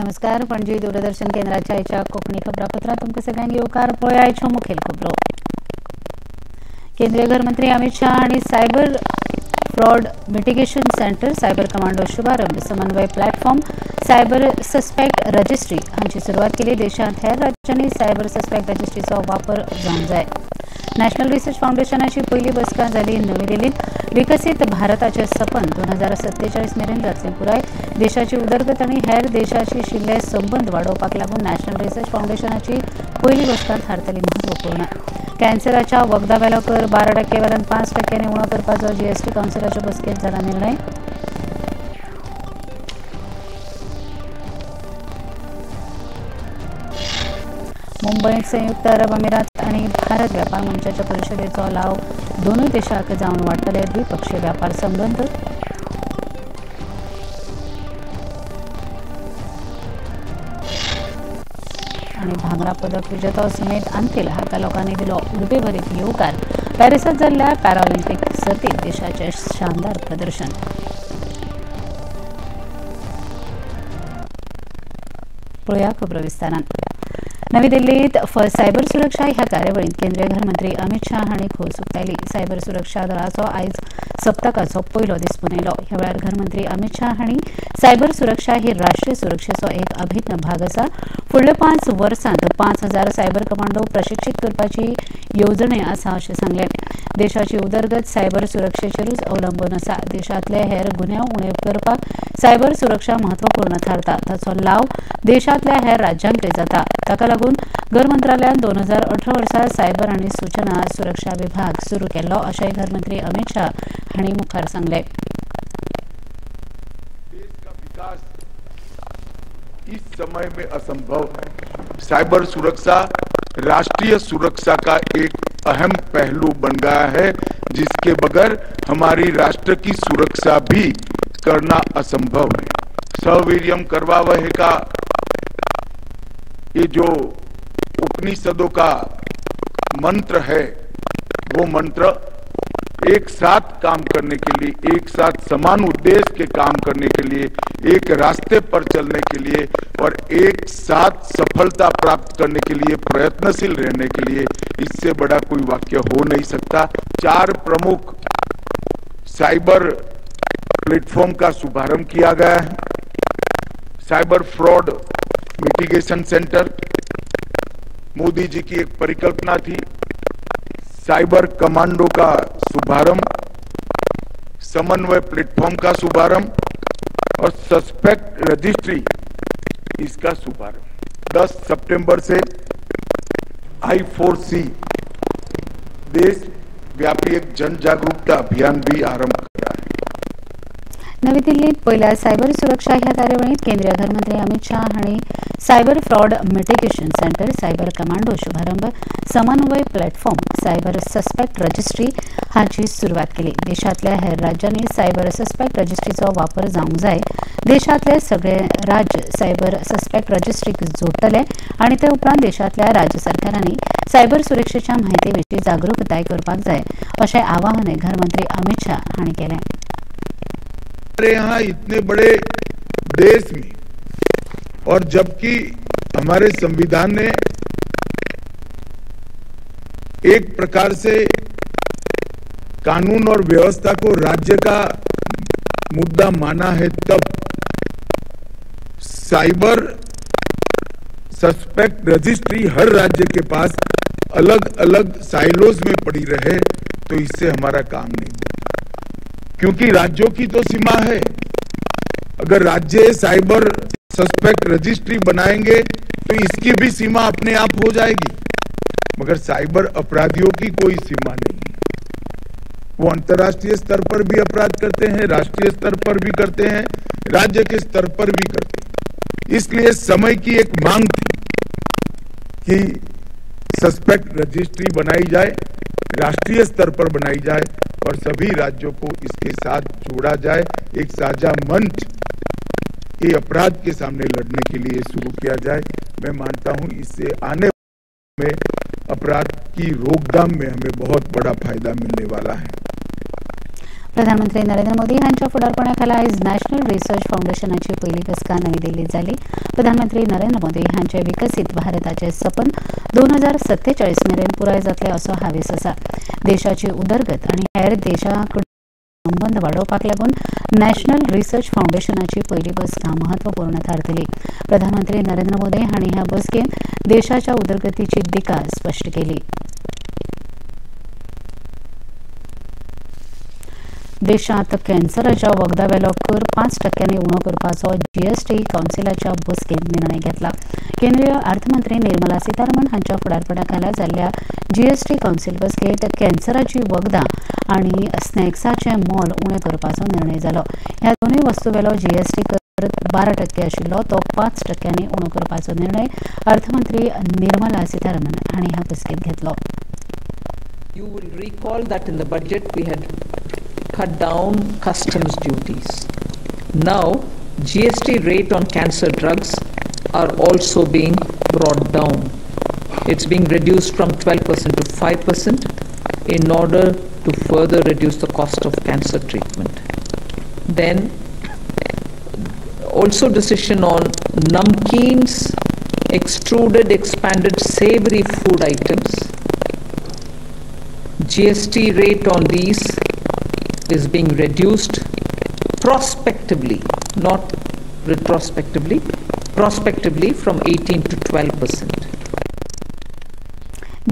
नमस्कार, पणजी दूरदर्शन केंद्राच्या आयच्या कोंकणी खबरापत्रांत तुमकां सगळ्यांक येवकार. पळया आयच्यो मुखेल खबरो. केंद्रीय घरमंत्री अमित शाह हांणी cyber fraud mitigation centre, cyber commando शुभारंभ, समन्वय प्लॅटफॉर्म, सायबर सस्पेक्ट रजिस्ट्री हांची सुरवात केली. देशांत हेर राज्यांनी सायबर सस्पेक्ट रजिस्ट्रीचो वापर जावंक जाय. नॅशनल रिसर्च फावंडेशनाची पयली बसका जाली नवी दिल्लीत. विकसीत भारताचें सपन 2047 मेरेन जातलें पुराय. देशाची उदरगत आनी हेर देशाशी आशिल्ले संबंद वाडोवपाक लागून नॅशनल रिसर्च फावंडेशनाची पयली बसका थारतली म्हत्वपूर्ण. कॅन्सराच्या वखदां वेलो कर 12% वेल्यान 5% उणो करपाचो जीएसटी कावन्सिलाच्या बसकेंत जाला निर्णय. मुंबयत संयुक्त अरब अमिरात आनी भारत व्यापार मंचाच्या परिशदेचो लाव दोनूय देशांक जावन वाडटले. द्विपक्षीय व्यापार संबंद. आनी भांगरा पदक विजेतो सुमेध अंतिल हाका लोकांनी दिलो उर्बेभरीत येवकार. पॅरिसांत जाल्ल्या पॅराऑलिम्पिक सर्तीत देशाचें शानदार प्रदर्शन. पळोवया खबरो विस्तारान. नवी दिल्लीत सायबर सुरक्षा ह्या कार्यावळींत केंद्रीय घरमंत्री अमित शाह हांणी खोस उक्तायली. सायबर सुरक्षा दळाचो आयज सप्तकाचो पयलो दीस मनयलो. ह्या वेळार घरमंत्री अमित शाह हांणी सायबर सुरक्षा ही राष्ट्रीय सुरक्षेचो एक अभिन्न भाग आसा. फुडल्या 5 वर्सांत 5000 सायबर कमांडो प्रशिक्षीत करपाची येवजण आसा अशें सांगलें. देशाची उदरगत सायबर सुरक्षेचेरूच अवलंबून आसा. देशांतले हेर गुन्यांव उणे करपाक सायबर सुरक्षा म्हत्वपूर्ण थारता. ताचो लाव देशांतल्या हेर राज्यांकय जाता. ताका लागून घर मंत्रालयान 2018 वर्सा सायबर आनी सूचना सुरक्षा विभाग सुरू केल्लो अशेंय घरमंत्री अमित शाह हांणी मुखार सांगलें. देश का विकास इस समय में असंभव है. साइबर सुरक्षा राष्ट्रीय सुरक्षा का एक अहम पहलू बन गया है, जिसके बगैर हमारी राष्ट्र की सुरक्षा भी करना असंभव है. सवीर्यम करवावहे का ये जो उपनिषदों का मंत्र है, वो मंत्र एक साथ काम करने के लिए, एक साथ समान उद्देश्य के काम करने के लिए, एक रास्ते पर चलने के लिए और एक साथ सफलता प्राप्त करने के लिए प्रयत्नशील रहने के लिए इससे बड़ा कोई वाक्य हो नहीं सकता. 4 प्रमुख साइबर प्लेटफॉर्म का शुभारंभ किया गया है. Cyber fraud mitigation centre Modi ji की एक परिकल्पना थी. साइबर कमांडो का शुभारंभ, समन्वय प्लेटफॉर्म का शुभारंभ और सस्पेक्ट रजिस्ट्री इसका शुभारंभ. 10 सितंबर से I4C देश व्यापी एक जन जागरूकता अभियान भी आरंभ कर रहा है. नवी दिल्लीत पयल्या सायबर सुरक्षा ह्या कार्यावळींत केंद्रीय घरमंत्री अमित शाह हांणी cyber fraud mitigation centre, cyber commando शुभारंभ, समन्वय प्लॅटफॉर्म, सायबर सस्पेक्ट रजिस्ट्री हाची सुरवात केली. देशांतल्या हेर राज्यांनी सायबर सस्पेक्ट रजिस्ट्रीचो वापर जावंक जाय. देशांतले सगळे राज्य सायबर सस्पेक्ट रजिस्ट्रीक जोडटले आनी ते उपरांत देशांतल्या राज्य सरकारांनी सायबर सुरक्षेच्या म्हायती विशीं जागृताय करपाक जाय अशें आवाहनय घरमंत्री अमित शाह हांणी केलें. हमारे यहाँ इतने बड़े देश में और जबकि हमारे संविधान ने एक प्रकार से कानून और व्यवस्था को राज्य का मुद्दा माना है, तब साइबर सस्पेक्ट रजिस्ट्री हर राज्य के पास अलग अलग साइलोज में पड़ी रहे तो इससे हमारा काम नहीं होता, क्योंकि राज्यों की तो सीमा है. अगर राज्य साइबर सस्पेक्ट रजिस्ट्री बनाएंगे तो इसकी भी सीमा अपने आप हो जाएगी, मगर साइबर अपराधियों की कोई सीमा नहीं है. वो अंतर्राष्ट्रीय स्तर पर भी अपराध करते हैं, राष्ट्रीय स्तर पर भी करते हैं, राज्य के स्तर पर भी करते हैं. इसलिए समय की एक मांग थी कि सस्पेक्ट रजिस्ट्री बनाई जाए, राष्ट्रीय स्तर पर बनाई जाए और सभी राज्यों को इसके साथ जोड़ा जाए. एक साझा मंच ये अपराध के सामने लड़ने के लिए शुरू किया जाए. मैं मानता हूं इससे आने में अपराध की रोकथाम में हमें बहुत बड़ा फायदा मिलने वाला है. प्रधानमंत्री नरेंद्र मोदी हांच्या फुडारपणाखाला आयज नॅशनल रिसर्च फावंडेशनाची पयली बसका नवी दिल्लीत जाली. प्रधानमंत्री नरेंद्र मोदी हांचे विकसीत भारताचे सपन 2047 मेरेन पुराय जातले असो हावेस आसा. देशाची उदरगत आनी हेर देशां कडेन संबंद वाडोवपाक लागून नॅशनल रिसर्च फावंडेशनाची पयली बसका महत्वपूर्ण थारतली. प्रधानमंत्री नरेंद्र मोदी हांणी ह्या बसकेंत देशाच्या उदरगतीची दिका स्पश्ट केली. देशांत कॅन्सराच्या वखदावेलो कर 5% उणो करपाचो जीएसटी कावन्सिलाच्या बसकेंत निर्णय घेतला. केंद्रीय अर्थमंत्री निर्मला सीतारमण हांच्या फुडारपणाखाला जाल्ल्या जीएसटी कावन्सिल बसकेंत कॅन्सराची वखदां आनी स्नॅक्साचें मोल उणें करपाचो निर्णय जालो. ह्या दोनूय वस्तूवेलो जीएसटी कर 12% आशिल्लो तो 5% उणो करपाचो निर्णय अर्थमंत्री निर्मला सीतारमण हांणी ह्या बसकेंत घेतलो. You will recall that in the budget we had cut down customs duties. Now, GST rate on cancer drugs are also being brought down. It's being reduced from 12% to 5% in order to further reduce the cost of cancer treatment. Then, also decision on namkeens, extruded, expanded savory food items. GST rate on these is being reduced prospectively, not retrospectively, prospectively from 18 to 12%.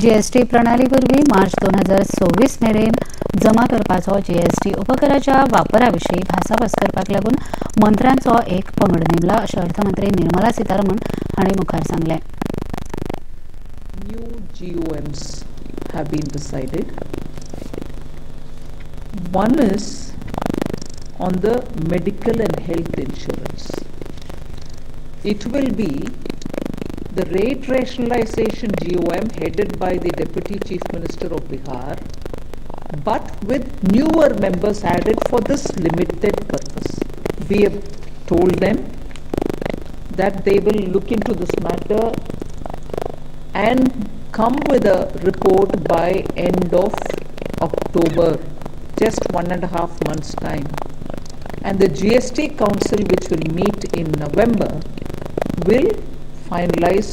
GST प्रणाली वरवीं मार्च 2026 मेरेन जमा करपाचो GST उपकराच्या वापरा विशीं भासाभास करपाक लागून मंत्र्यांचो एक पंगड नेमला अशें अर्थमंत्री निर्मला सीतारमण हांणी मुखार सांगलें. New GOMs have been decided. One is on the medical and health insurance. It will be the rate rationalization GOM headed by the Deputy Chief Minister of Bihar, but with newer members added for this limited purpose. We have told them that they will look into this matter and come with a report by end of October, just 1.5 months time. And the GST Council, which will meet in November, will finalize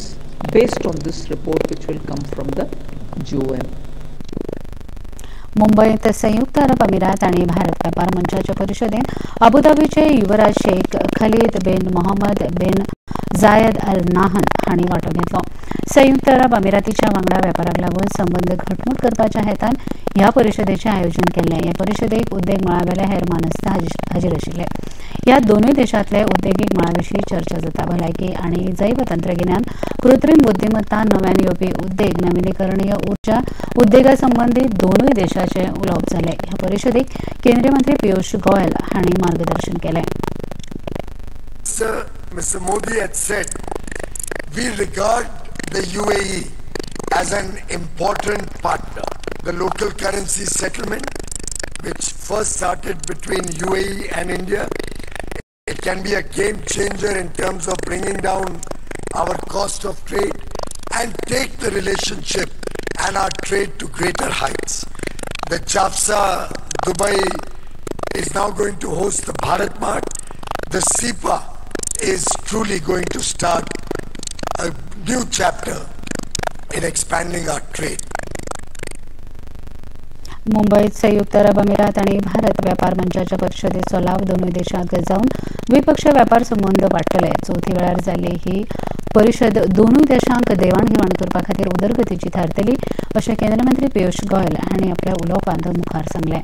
based on this report, which will come from the GOM. मुंबईत संयुक्त अरब अमिरात आणि भारत व्यापार मंचाच्या परिषदेत अबुधाबीचे युवराज Sheikh Khalid bin Mohammed bin Zayed Al Nahyan हांणी वांटो घेतलो. संयुक्त अरब अमिरातीच्या वांगडा वेपाराक लागून संबंद घटमूट करपाच्या हेतान ह्या परिषदेचें आयोजन केल्लें. ह्या परिषदेक उद्देग मळावेले हेर मानस्त हाजीर आशिल्ले. ह्या दोनूय देशांतले उद्देगीक मळा विशीं चर्चा जाता. भलायकी आनी जैव तंत्रगिन्यान, कृत्रीम बुद्धिमत्ता, नव्यान येवपी उद्देग, नविनीकरणीय उर्जा उद्देगा संबंदी दोनूय देशाचें उलोवप जालें. ह्या परिषदेक केंद्रीय मंत्री पियुष गोयल हांणी मार्गदर्शन केलें. Sir, Mr. Modi had said, we regard the UAE as an important partner. The local currency settlement, which first started between UAE and India, it can be a game changer in terms of bringing down our cost of trade and take the relationship and our trade to greater heights. The JAFZA Dubai is now going to host the Bharat Mart. The SIPA is truly going to start a new chapter in expanding our trade. मुंबईत संयुक्त अरब अमिरात आणि भारत व्यापार मंचाच्या परिषदेचो लाव दोनूय देशांक जावन द्विपक्षीय व्यापार संबंद वाडटले. चवथी वेळार जाल्ली ही परिषद दोनूय देशांक देवाणघेवाण करपा खातीर उदरगतीची थारतली अशें केंद्रीय मंत्री पियुष गोयल हांणी आपल्या उलोवपांत मुखार सांगलें.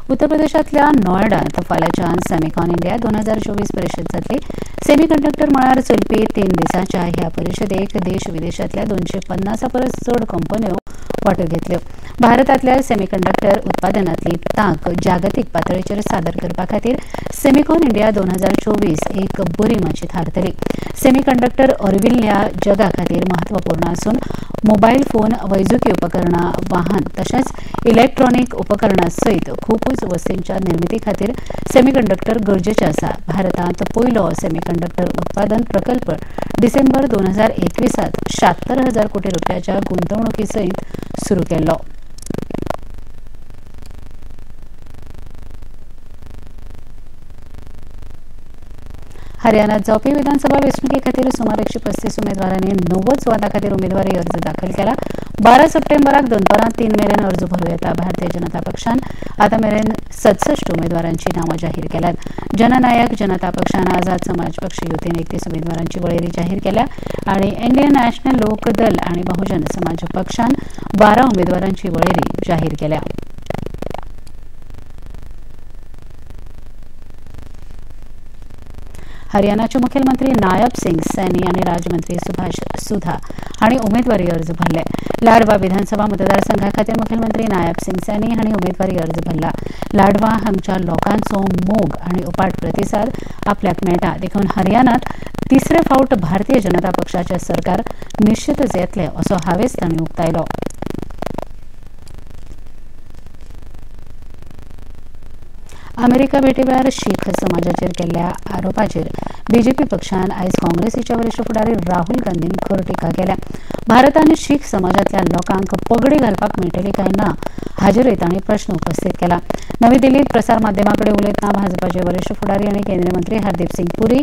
उत्तर प्रदेशांतल्या नोएडांत फाल्यांच्यान सेमिकॉन इंडिया 2024 परिषद जातली. सेमीकंडक्टर मळार चलपी 3 दिसांच्या ह्या परिषदेक देश विदेशांतल्या 250 परस चड कंपन्यो वांटो घेतल्यो. भारतांतल्या सेमीकंडक्टर उत्पादनांतली तांक जागतीक पातळीचेर सादर करपा खातीर सेमिकॉन इंडिया 2024 एक बरी माची थारतली. सेमीकंडक्टर अर्विल्ल्या जगा खातीर महत्वपूर्ण आसून मोबायल फोन, वैजकी उपकरणां, वाहन तशेंच इलेक्ट्रॉनिक उपकरणां सयत खुबूच वस्तींच्या निर्मिती खातीर सेमीकंडक्टर गरजेचे आसा. भारतांत पयलो सेमीकंडक्टर उत्पादन प्रकल्प डिसेंबर 2021 76,000 कोटी रुपयाच्या गुंतवणुकी सयत सुरू केल्लो. हरियाणात जावपी विधानसभा वेंचणुके खातीर सुमार 135 उमेदवारांनी 90 सुवातां खातीर उमेदवारी अर्ज दाखल केला. 12 सप्टेंबराक दनपारां 3 मेरेन अर्ज भरूं येता. भारतीय जनता पक्षान आतां मेरेन 67 उमेदवारांची नांवां जाहीर केल्यात. जननायक जनता पक्षान आझाद समाज पक्ष युतीन 31 उमेदवारांची वळेरी जाहीर केल्या आनी इंडियन नॅशनल लोकदल आनी बहुजन समाज पक्षान 12 उमेदवारांची वळेरी जाहीर केल्या. हरियाणाचे मुख्यमंत्री नायब सिंग सैनी आणि राज्यमंत्री सुभाष सुधा हांणी उमेदवारी अर्ज भरले. लाडवा विधानसभा मतदारसंघा खातीर मुख्यमंत्री नायब सिंग सैनी हांणी उमेदवारी अर्ज भरला. लाडवा हांगच्या लोकांचो मोग आनी उपाट प्रतिसाद आपल्याक मेळटा देखून हरियाणात तिसरे फावट भारतीय जनता पक्षाचे सरकार निश्चितच येतले असो हावेस तांणी उक्तायलो. अमेरिका भेटी वेळार शीख समाजाचेर केल्ल्या आरोपाचेर बीजेपी पक्षान आयज काँग्रेसीचे वरिश्ठ फुडारी राहुल गांधीन खर टिका केल्या. भारतान शीख समाजांतल्या लोकांक पगडी घालपाक मेळटली काय ना हाचेरूय तांणी प्रश्न उपस्थित केला. नवी दिल्लीत प्रसार माध्यमां कडेन उलयतना भाजपाचे वरिश्ठ फुडारी आनी केंद्रीय मंत्री हरदीप सिंग पुरी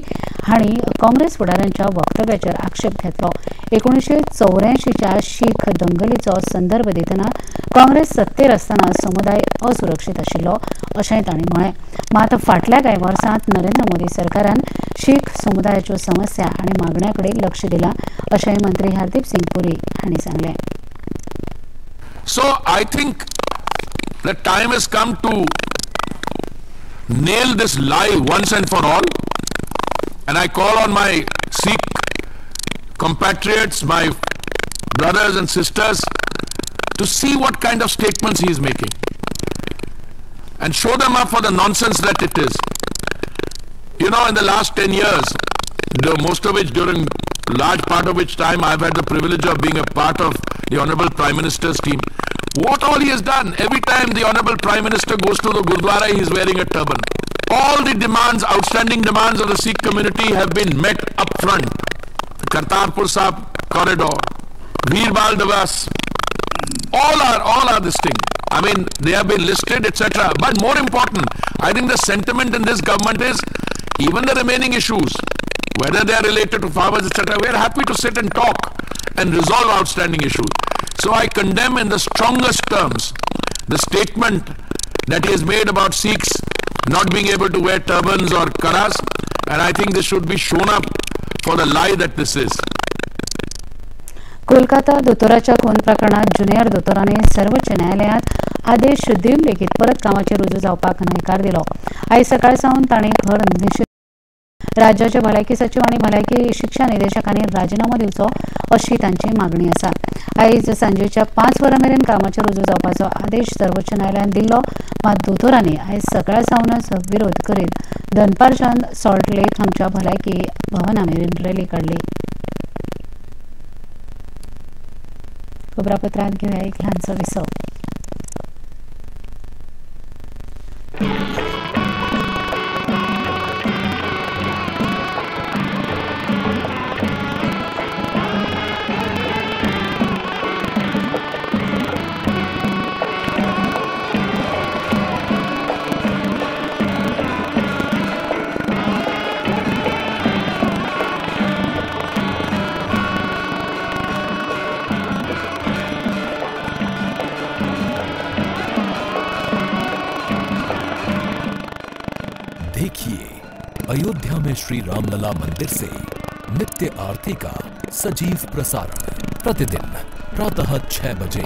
हांणी काँग्रेस फुडाऱ्यांच्या वक्तव्याचेर आक्षेप घेतलो. 1984च्या शीख दंगलीचो संदर्भ दितना काँग्रेस सत्तेर आसतना समुदाय असुरक्षीत आशिल्लो अशेंय तांणी म्हळें. मात फाटल्या कांय वर्सांत नरेंद्र मोदी सरकारान शीख समुदायाच्यो समस्या आनी मागण्यां कडेन लक्ष दिलां अशेंय मंत्री हरदीप सिंग पुरी हांणी सांगलें. So I think the time has come to nail this lie once and for all, and I call on my Sikh compatriots, my brothers and sisters, to see what kind of statements he is making and show them up for the nonsense that it is. You know, in the last 10 years, most of which during large part of which time I've had the privilege of being a part of the Honorable Prime Minister's team, what all he has done. Every time the Honorable Prime Minister goes to the Gurdwara, he is wearing a turban. All the demands, outstanding demands of the Sikh community have been met up front. The Kartarpur Sahib corridor, Veer Bal Divas, all are this thing. I mean, they have been listed, etc. But more important, I think the sentiment in this government is even the remaining issues, whether they are related to farmers, etc., we are happy to sit and talk and resolve outstanding issues. So I condemn in the strongest terms the statement that he has made about Sikhs not being able to wear turbans or karas, and I think this should be shown up for the lie that this is. Kolkata दोतोराच्या खून प्रकरणात junior दोतोरांनी सर्वोच्च न्यायालयात आदेश दिवन लेगीत परत कामाचेर रुजू जावपाक न्हयकार दिलो. आयज सकाळ सावन तांणी खर निशेध. राज्याचे भलायकी सचिव आनी भलायकी शिक्षा निदेशकांनी राजिनामो दिवचो अशी तांची मागणी आसा. आयज सांजेच्या 5 वरां मेरेन कामाचेर रुजू जावपाचो आदेश सर्वोच्च न्यायालयान दिल्लो. मात दोतोरांनी आयज सकाळ सावनच विरोध करीत दनपारच्यान सॉल्ट लेक हांगच्या भलायकी भवना मेरेन रॅली काडली. खबरापत्रांत घेवया एक ल्हानसो विसव. देखिए अयोध्या में श्री रामलला मंदिर से नित्य आरती का सजीव प्रसारण प्रतिदिन प्रातः 6 बजे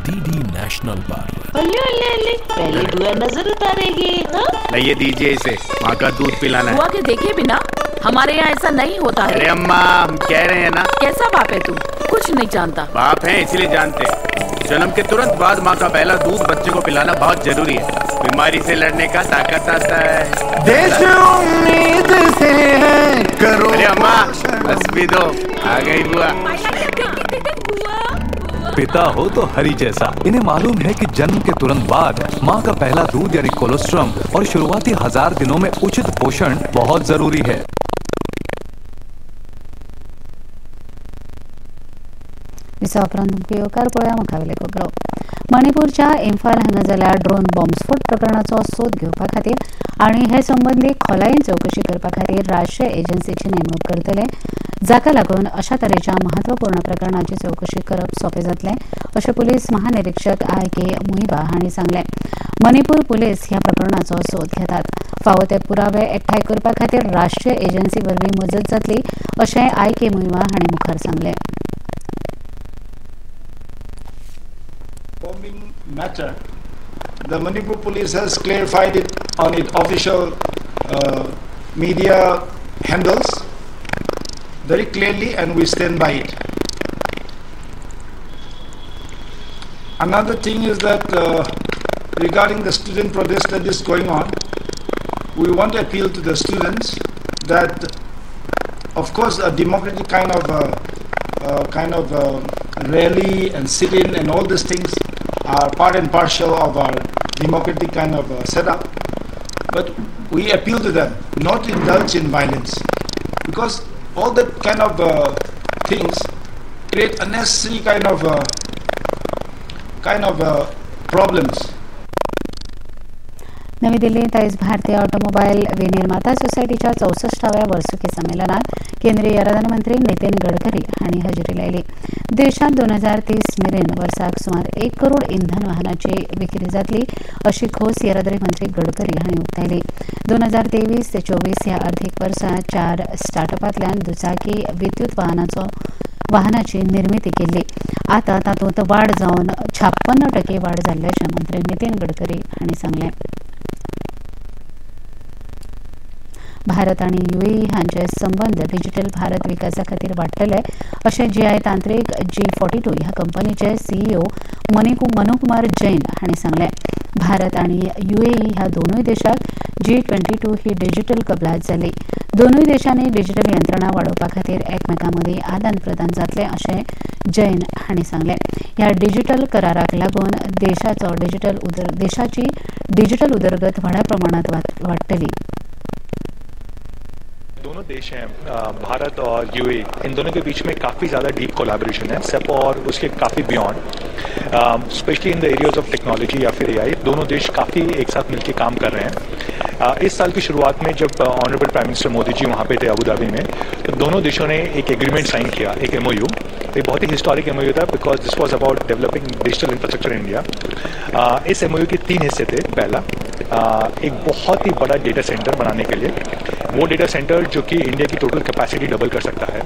डीडी नेशनल पर। अल्ले अल्ले अल्ले, पहले बुआ नजर उतारेगी। हाँ? ये दीजिए इसे, माँ का दूध पिलाना है। बुआ के देखे बिना हमारे यहाँ ऐसा नहीं होता है। अरे अम्मा, हम कह रहे हैं ना। कैसा बाप है तू, कुछ नहीं जानता। बाप है इसलिए जानते हैं। जन्म के तुरंत बाद माँ का पहला दूध बच्चे को पिलाना बहुत जरूरी है। बीमारी से लड़ने का ताकत आता है। देश उम्मीद से है, करो। अरे अम्मा, बस भी दो, आ गई बुआ। पिता हो तो हरी जैसा। इन्हें मालूम है कि जन्म के तुरंत बाद माँ का पहला दूध यानी कोलोस्ट्रम और शुरुआती 1000 दिनों में उचित पोषण बहुत जरूरी है। विसवा उपरांत तुमकां येवकार पळोवया मुखावेले खबरो. मणिपूरच्या इम्फाल हांगा जाल्ल्या ड्रोन बॉम्बस्फोट प्रकरणाचो सोद घेवपा खातीर आनी हे संबंदी खोलायेन चवकशी करपा खातीर राष्ट्रीय एजन्सीची नेमणूक करतले, जाका लागून अशा तरेच्या महत्वपूर्ण प्रकरणाची चवकशी करप सोंपें जातलें अशें पुलीस महानिरीक्षक I.K. Muivah हांणी सांगलें. मणिपूर पुलीस ह्या प्रकरणाचो सोद घेतात. फावो ते पुरावे एकठांय करपा खातीर राष्ट्रीय एजन्सी वरवीं मजत जातली अशें I.K. Muivah हांणी मुखार सांगलें. Bombing matter, the Manipur police has clarified it on its official media handles very clearly, and we stand by it. Another thing is that regarding the student protest that is going on, we want to appeal to the students that, of course, a democratic kind of rally and sit-in and all these things are part and parcel of our democratic kind of setup. But we appeal to them not to indulge in violence, because all that kind of things create unnecessary kind of problems. नवी दिल्लीत आयज भारतीय automobile विनिर्माता सोसायटीच्या 64व्या वर्सुकी संमेलनात केंद्रीय येरादारी मंत्री नितीन गडकरी हांणी हजेरी लायली. देशांत 2030 मेरेन वर्साक सुमार 1 करोड इंधन वाहनाची विक्री जातली अशी खोस येरादारी मंत्री गडकरी हांणी उक्तायली. 2023 ते 24 ह्या अर्थीक वर्सात 4 स्टार्टअपांतल्यान दुचाकी विद्युत वाहनाची निर्मिती केल्ली. आतां तातूंत वाड जावन 56% वाड जाल्ल्याचें मंत्री नितीन गडकरी हांणी सांगलें. भारत आनी UAE हांचे संबंद डिजिटल भारत विकासा खातीर वाडटले अशें GI तांत्रिक G42 ह्या कंपनीचे CEO Manukumar Jain हांणी सांगलें. भारत आनी UAE ह्या दोनूय देशाक G22 ही डिजिटल कबलात जाली. दोनूय देशांनी डिजिटल यंत्रणा वाडोवपा खातीर एकमेकां मदीं आदान प्रदान जातलें अशें जैन हांणी सांगलें. ह्या डिजिटल कराराक लागून देशाची डिजिटल उदरगत व्हडा प्रमाणांत वाडटली. दोनों देश हैं, भारत और UAE, इन दोनों के बीच में काफ़ी ज़्यादा डीप कोलैबोरेशन है, सेप और उसके काफ़ी beyond, specially in the areas of technology या फिर AI. दोनों देश काफ़ी एक साथ मिलकर काम कर रहे हैं. इस साल की शुरुआत में जब honourable prime minister Modi ji वहाँ पे थे अबू धाबी में, तो दोनों देशों ने एक एग्रीमेंट साइन किया, एक MOU. ये बहुत ही हिस्टोरिक MOU था because this was about developing digital infrastructure in India. Is MOU K 3 हिस्से थे. पहला, एक बहुत ही बड़ा डेटा सेंटर बनाने के लिए, वो डेटा सेंटर जो कि इंडिया की टोटल कैपेसिटी डबल कर सकता है.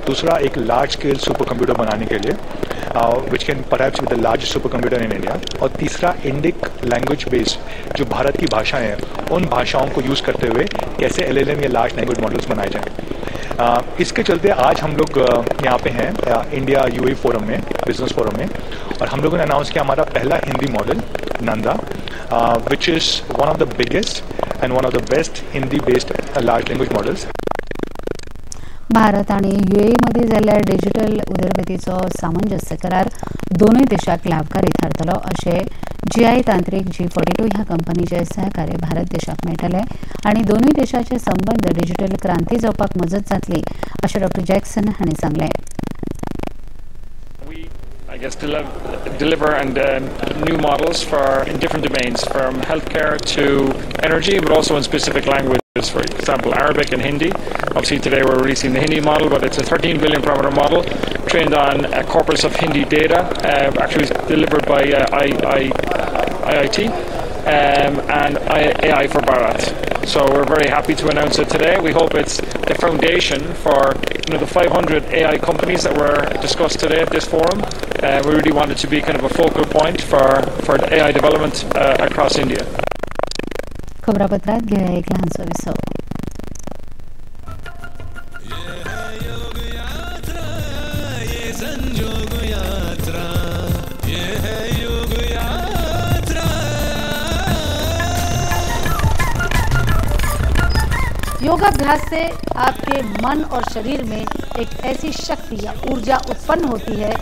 दूसरा, एक लार्ज स्केल सुपर कंप्यूटर बनाने के लिए, which can perhaps be the largest super computer in India. और तीसरा, इंडिक लैंग्वेज बेस्ड जो भारत की भाषाएं हैं, उन भाषाओं को यूज़ करते हुए कैसे LLM या लार्ज लैंग्वेज मॉडल्स बनाए जाएँ. इसके चलते आज हम लोग यहाँ पे हैं इंडिया UAE forum में, बिजनेस फोरम में, और हम लोगों ने अनाउंस किया हमारा पहला Hindi model Nanda, which is one of the biggest and one of the best Hindi based large language models. Bharat आनी UAE मदीं जाल्ल्या डिजिटल उदरगतीचो सामंजस्य करार दोनूय देशाक लाभकारी थारतलो अशें GI तांत्रिक G42 ह्या कंपनीचे सहकार्य भारत देशाक मेळटलें आनी दोनूय देशाचे संबंद डिजिटल क्रांती जावपाक मजत जातली अशें डॉ. जॅक्सन हांणी सांगलें. I guess deliver and new models for in different domains, from healthcare to energy, but also in specific languages, for example Arabic and Hindi. Obviously today we're releasing the Hindi model, but it's a 13 billion parameter model trained on a corpus of Hindi data, actually delivered by IIT and AI for Bharat. So we're very happy to announce it today. We hope it's the foundation for the 500 AI companies that were discussed today at this forum. We really want it to be kind of a focal point for the AI development across India. खबरापत्रात घेऊया एक लहानसो विसव. योगाभ्यास से आपके मन और शरीर में एक AC शक्ति या ऊर्जा उत्पन्न होती है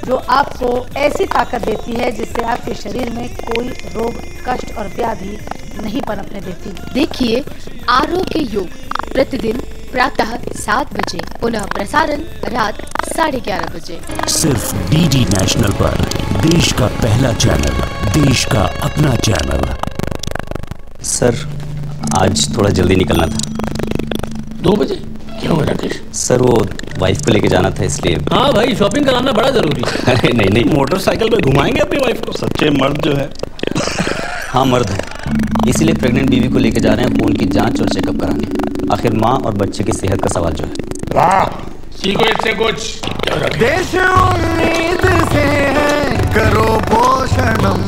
जो आपको ऐसी ताकत देती है जिससे आपके शरीर में कोई रोग, कष्ट और व्याधि नहीं पनपने देती। देखिए आरोग्य योग प्रतिदिन प्रातः 7 बजे, पुनः प्रसारण रात 11:30 बजे, सिर्फ डीडी नेशनल पर। देश का पहला चैनल, देश का अपना चैनल। सर आज थोड़ा जल्दी निकलना था। 2 बजे? क्या हुआ राकेश? सर वो वाइफ को लेके जाना था इसलिए। हाँ भाई, शॉपिंग कराना बड़ा जरूरी है। अरे नहीं नहीं, मोटरसाइकिल पे घुमाएंगे अपनी वाइफ को। सच्चे मर्द जो है। हाँ मर्द है, इसीलिए प्रेग्नेंट बीवी को लेके जा रहे हैं खून की जांच और चेकअप कराने। आखिर माँ और बच्चे की सेहत का सवाल जो है। वाह, सीखो इससे कुछ। देश उम्मीद से है, करो पोषणम।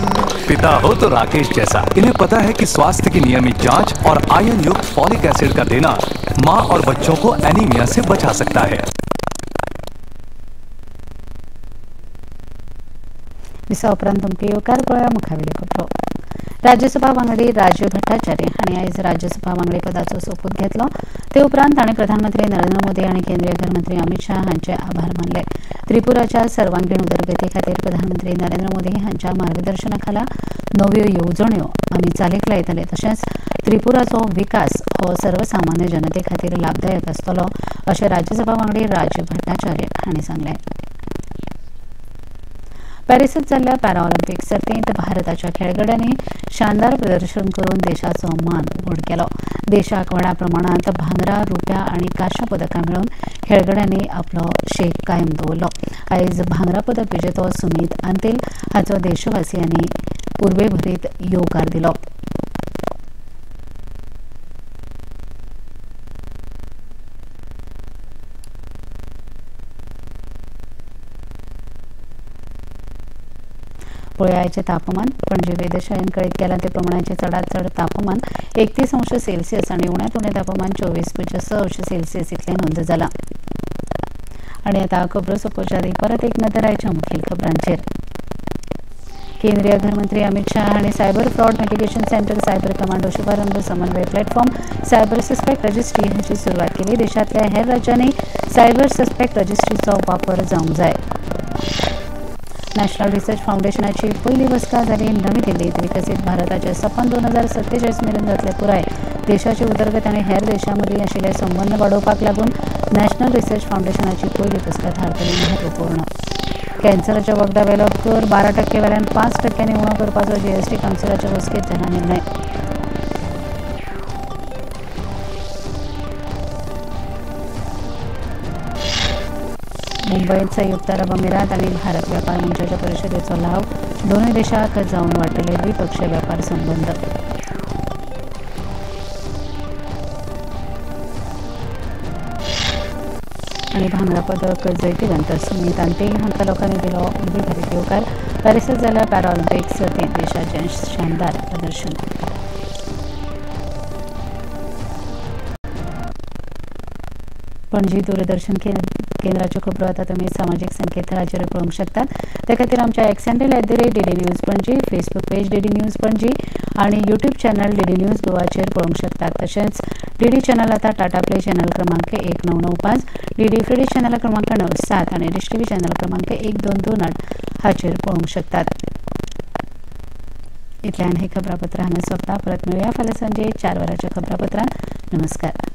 पिता हो तो राकेश जैसा। इन्हें पता है कि स्वास्थ्य की नियमित जांच और आयरन युक्त फॉलिक एसिड का देना माँ और बच्चों को एनीमिया से बचा सकता है। दिसा उपरांत तुमकां येवकार पळोवया मुखावेल्यो खबरो। राज्यसभा वांगडी राजीव भट्टाचार्य हांणी आयज राज्यसभा वांगडी पदाचो सोपूत घेतलो। ते उपरांत तांणी प्रधानमंत्री नरेंद्र मोदी आनी केंद्रीय घरमंत्री अमित शाह हांचे आभार मानले। त्रिपुराच्या सर्वांगीण उदरगती खातीर प्रधानमंत्री नरेंद्र मोदी हांच्या मार्गदर्शना खाला नव्यो येवजण्यो आमी चालीक लायतले, तशेंच त्रिपुराचो विकास हो सर्वसामान्य जनते खातीर लाभदायक आसतलो अशें राज्यसभा वांगडी राजीव भट्टाचार्य हांणी सांगलें। पॅरिसांत जाल्ल्या पॅराऑलिम्पिक सर्तींत भारताच्या खेळगड्यांनी शानदार प्रदर्शन करून देशाचो मान व्हड केलो। देशाक व्हडा प्रमाणांत भांगरा, रुप्या आनी कांश्या पदकां मेळोवन खेळगड्यांनी आपलो शेक कायम दवरलो। आयज भांगरा पदक विजेतो सुमीत अंतिल हाचो देशवासियांनी उर्बेभरीत येवकार दिलो। पळयाचें तापमान पणजे वेधशाळेन कळीत केलां ते प्रमाणाचें चडांत चड तापमान 31 अंश सेल्सियस आनी उण्यांत उणें तापमान 24.6 अंश सेल्सियस इतलें नोंद जालां। आनी आतां खबरो सोंपोवच्या आदीं परत एक नदर आयच्या मुखेल खबरांचेर। केंद्रीय घरमंत्री अमित शाह हांणी cyber fraud mitigation centre, cyber commando शुभारंभ, समन्वय प्लॅटफॉर्म, सायबर सस्पेक्ट रजिस्ट्री हाची सुरवात केली। देशांतल्या हेर राज्यांनी सायबर सस्पेक्ट रजिस्ट्रीचो वापर जावंक जाय। नॅशनल रिसर्च फावंडेशनाची पयली बसका जाली नवी दिल्लीत। विकसीत भारताचे सपन 2047 मेरेन जातले पुराय। देशाची उदरगत आनी हेर देशां मदीं आशिल्ले संबंद वाडोवपाक लागून नॅशनल रिसर्च फावंडेशनाची पयली बसका थारतली म्हत्वपूर्ण। कॅन्सराच्या वखदां वेलो कर 12% वेल्यान 5% उणो करपाचो जीएसटी कावन्सिलाच्या बसकेंत जाला निर्णय। मुंबईत संयुक्त अरब अमिरात आनी भारत व्यापार मंचाच्या परिशदेचो लाव दोनूय देशांक जावन वाडटले द्विपक्षीय व्यापार संबंद। आनी भांगरा पदक जैतिवंत सुमीत अंतिल हांकां लोकांनी दिलो उर्बेभरीत येवकार। पॅरिसांत जाल्ल्या पॅराऑलिम्पिक सर्तींत देशाचें शानदार प्रदर्शन। पणजी दूरदर्शन केंद्राच्यो खबरो आतां तुमी सामाजीक संकेतथळाचेर पळोवंक शकतात। ते खातीर आमच्या X handle @DD News Panaji, Facebook page DD News Panaji आनी यूट्यूब चॅनल डीडी न्यूज गोवाचेर पळोवंक शकतात। तशेंच डीडी चॅनल आतां टाटा प्ले चॅनल क्रमांक 1995, डीडी फ्री चॅनल क्रमांक 97 आनी डिश टीव्ही चॅनल क्रमांक 1228 हाचेर पळोवंक शकतात। इतल्यान हें खबरापत्र हांगा सोंपता। परत मेळुया फाल्यां सांजे 4 वरांच्या खबरापत्रांत। नमस्कार।